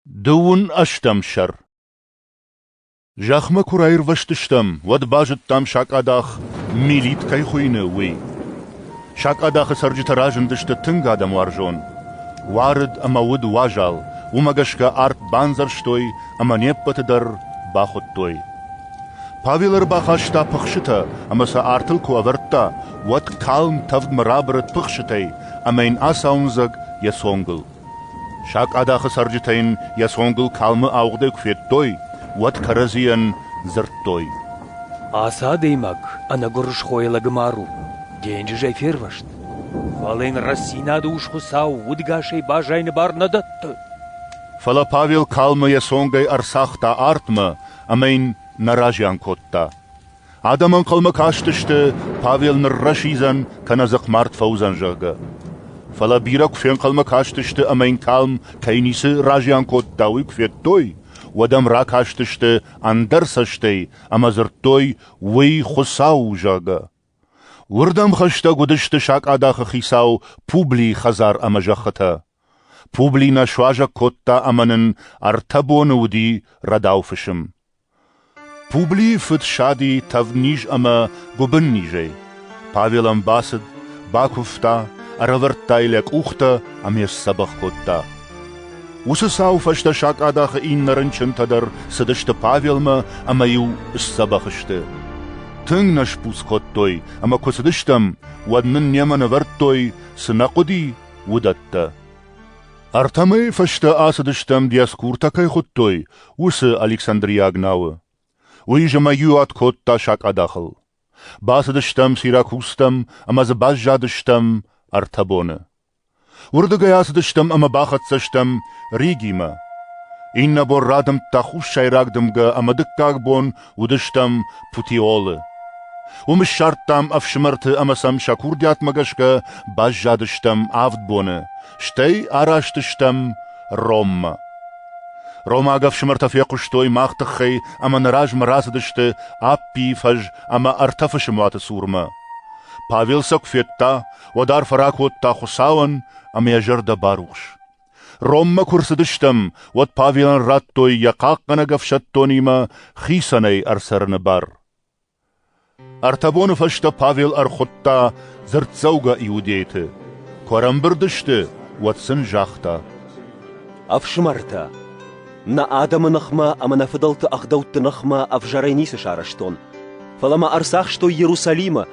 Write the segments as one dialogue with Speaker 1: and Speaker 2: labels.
Speaker 1: Дыууын ӕстӕм сӕр. Зӕхмӕ куы раирвӕзтыстӕм, уӕд базыдтам сакъадах Милит кӕй хуыйны, уый. Сакъадахы цӕрджытӕ разындысты тынг адӕмуарзон. Уарыд ӕмӕ уыд уазал, уымӕ гӕсгӕ арт бандзӕрстой ӕмӕ не ппӕты дӕр бахуыдтой. Павел ӕрбахаста пыхсытӕ ӕмӕ сӕ артыл куы ӕвӕрдта, уӕд калм тӕвдмӕ рабырыд пыхсытӕй ӕмӕ йын ацауындзӕг йӕ цонгыл. Сакъадахы цӕрджытӕ йын йӕ цонгыл калмы ауыгъдӕй куы федтой, уӕд кӕрӕдзийӕн дзырдтой:
Speaker 2: Ацы адӕймаг ӕнӕгуырысхойы лӕгмар у, денджызӕй фервӕзт. Фӕлӕ йын рӕстдзинады ус Хуыцау удгасӕй баззайыны бар нӕ дӕтты.
Speaker 1: Фӕлӕ Павел калмы йӕ цонгӕй ӕрцагъта артмӕ ӕмӕ йын нӕ разиан кодта. Адӕм ӕнхъӕлмӕ кастысты, Павел ныррӕсидзӕн кӕнӕ дзыхъмард фӕуыдзӕн, зӕгъгӕ. Фӕлӕ бирӕ куы фенхъӕлмӕ кастысты ӕмӕ йын калм кӕй ницы разиан кодта, уый куы федтой, уӕд ӕм ракастысты ӕндӕр цӕстӕй ӕмӕ дзырдтой, уый Хуыцау у, зӕгъгӕ. Уырдӕм хӕстӕг уыдысты сакъадахы хицау Публийы хӕдзар ӕмӕ зӕххытӕ. Публи нӕ суазӕг кодта ӕмӕ нын ӕртӕ боны уыди рӕдау фысым. Публийы фыд сади тӕвдниз ӕмӕ гуыбыннизӕй. Павел ӕм бацыд, бакуывта, ӕрӕвӕрдта йыл йӕ къухтӕ ӕмӕ йӕ сдзӕбӕх кодта. Уыцы цауы фӕстӕ сакъадахы иннӕ рынчынтӕ дӕр цыдысты Павелмӕ ӕмӕ-иу сдзӕбӕх сты. Тынг нӕ сбуц кодтой, ӕмӕ куы цыдыстӕм, уӕд нын немӕ нывӕрдтой, цы нӕ хъуыди, уыдӕттӕ. Ӕртӕ мӕйы фӕстӕ ацыдыстӕм, Диоскуртӕ кӕй хуыдтой, уыцы Александриаг науы. Уый зымӕгиуат кодта сакъадахыл. Бацыдыстӕм Сиракузтӕм ӕмӕ дзы баззадыстӕм ӕртӕ боны. Уырдыгӕй ацыдыстӕм ӕмӕ бахӕццӕ стӕм Ригимӕ. Иннӕ бон радымдта хуссайраг дымгӕ ӕмӕ дыккаг бон уыдыстӕм Путеолы. Уым ссардтам ӕфсымӕрты ӕмӕ сӕм сӕ курдиатмӕ гӕсгӕ баззадыстӕм авд боны, стӕй араст стӕм Роммӕ. Ромаг ӕфсымӕртӕ фехъуыстой мах тыххӕй ӕмӕ нӕ размӕ рацыдысты Аппийы фӕз ӕмӕ ӕртӕ фысымуаты цурмӕ. Павел сӕ куы федта, уӕд арфӕ ракодта Хуыцауӕн ӕмӕ йӕ зӕрдӕ барухс. Роммӕ куы рцыдыстӕм, уӕд Павелӕн радтой йӕ хъахъхъӕнӕг ӕфсӕддонимӕ хицӕнӕй ӕрцӕрыны бар. Ӕртӕ боны фӕстӕ Павел ӕрхуыдта дзырддзӕугӕ иудейты. Куы ӕрӕмбырд сты, уӕд сын загъта:
Speaker 3: Ӕфсымӕртӕ, нӕ адӕмы ныхмӕ ӕмӕ нӕ фыдӕлты ӕгъдӕутты ныхмӕ ӕвзӕрӕй ницы сарӕзтон, фӕлӕ мӕ ӕрцахстой Иерусалимы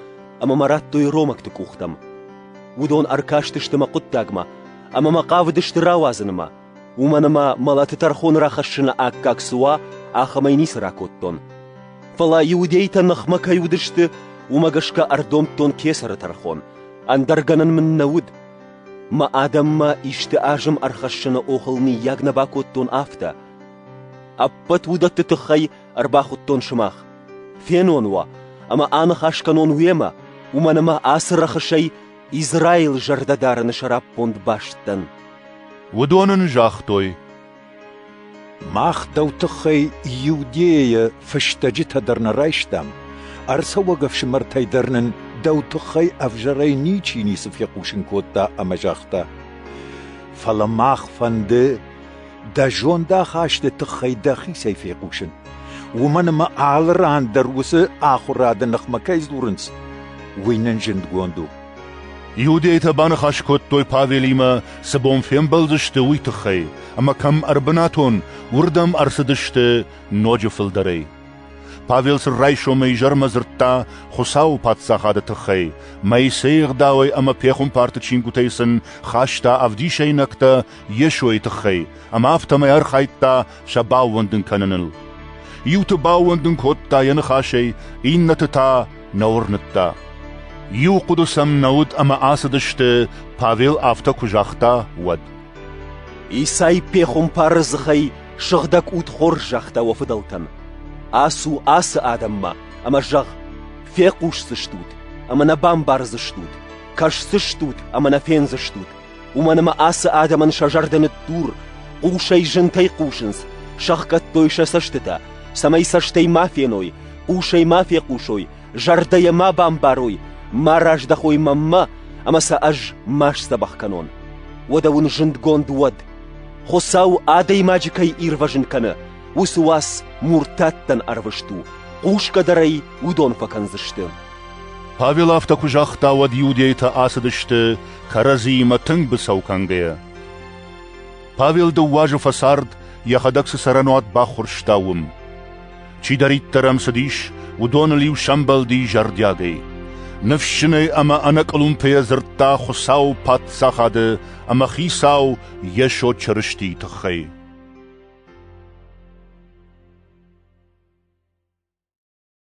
Speaker 3: ӕмӕ мӕ радтой ромӕгты къухтӕм. Уыдон ӕркастысты мӕ хъуыддагмӕ ӕмӕ мӕ хъавыдысты рауадзынмӕ, уымӕн ӕмӕ мӕлӕты тӕрхон рахӕссыны аккаг цы уа, ахӕмӕй ницы ракодтон. Фӕлӕ иудейтӕ ныхмӕ кӕй уыдысты, уымӕ гӕсгӕ ӕрдомдтон кесӕры тӕрхон, ӕндӕр гӕнӕн мын нӕ уыд. Мӕ адӕммӕ исты азым ӕрхӕссыны охыл мыййаг нӕ бакодтон афтӕ. Ӕппӕт уыдӕтты тыххӕй ӕрбахуыдтон сымах. Фенон уӕ ӕмӕ аныхас кӕнон уемӕ, уымӕн ӕмӕ ацы рӕхысӕй Израилы зӕрдӕ дарыны сӕраппонд баст дӕн.
Speaker 1: Уыдон ын загътой:
Speaker 4: Мах дӕу тыххӕй Иудейӕйӕ фыстӕджытӕ дӕр нӕ райстам, ӕрцӕуӕг ӕфсымӕртӕй дӕр нын дӕу тыххӕй ӕвзӕрӕй ничи ницы фехъусын кодта ӕмӕ загъта: Фӕлӕ мах фӕнды дӕ зондахасты тыххӕй дӕхицӕй фехъусын, уымӕн ӕмӕ алы ран дӕр уыцы ахуырады ныхмӕ кӕй дзурынц, уый нын зындгонд у.
Speaker 1: Иудейтӕ баныхас кодтой Павелимӕ, цы бон фембӕлдзысты, уый тыххӕй, ӕмӕ кӕм ӕрбынатон, уырдӕм ӕрцыдысты ноджы фылдӕрӕй. Павел сын райсомӕй изӕрмӕ дзырдта Хуыцауы Паддзахады тыххӕй, Моисейы ӕгъдауӕй ӕмӕ пехуымпарты чингуытӕй сын хаста ӕвдисӕйнӕгтӕ Йесойы тыххӕй, ӕмӕ афтӕмӕй архайдта сӕ баууӕндын кӕныныл. Иуты баууӕндын кодта йӕ ныхасӕй, иннӕты та нӕ уырныдта. Иу хъуыды сӕм нӕ уыд ӕмӕ ацыдысты, Павел афтӕ куы загъта, уӕд.
Speaker 3: Исай пехуымпары дзыхӕй Сыгъдӕг Уд хорз загъта уӕ фыдӕлтӕн: Ацу ацы адӕммӕ ӕмӕ зӕгъ: Фехъусдзыстут ӕмӕ нӕ бамбардзыстут, кӕсдзыстут ӕмӕ нӕ фендзыстут, уымӕн ӕмӕ ацы адӕмӕн сӕ зӕрдӕ ныддур, хъусӕй зынтӕй хъусынц, сӕхгӕдтой сӕ цӕстытӕ, цӕмӕй цӕстӕй ма феной, хъусӕй ма фехъусой, зӕрдӕйӕ ма бамбарой, ма раздӕхой мӕнмӕ, ӕмӕ сӕ ӕз ма сдзӕбӕх кӕнон. Уӕдӕ уын зындгонд уӕд. Хуыцау адӕймаджы кӕй ирвӕзын кӕны, уыцы уац муртаттӕн ӕрвыст у, хъусгӕ дӕр ӕй уыдон фӕкӕндзысты.
Speaker 1: Павел афтӕ куы загъта, уӕд иудейтӕ ацыдысты кӕрӕдзиимӕ тынг быцӕу кӕнгӕйӕ. Павел дыууӕ азы фӕцард, йӕхӕдӕг цы цӕрӕнуат баххуырста, уым. Чидӕриддӕр ӕм цыдис, уыдоныл-иу сӕмбӕлди зӕрдиагӕй. Ныфсджынӕй ӕмӕ ӕнӕкъуылымпыйӕ дзырдта Хуыцауы Паддзахады ӕмӕ Хицау Йесо Чырыстийы тыххӕй.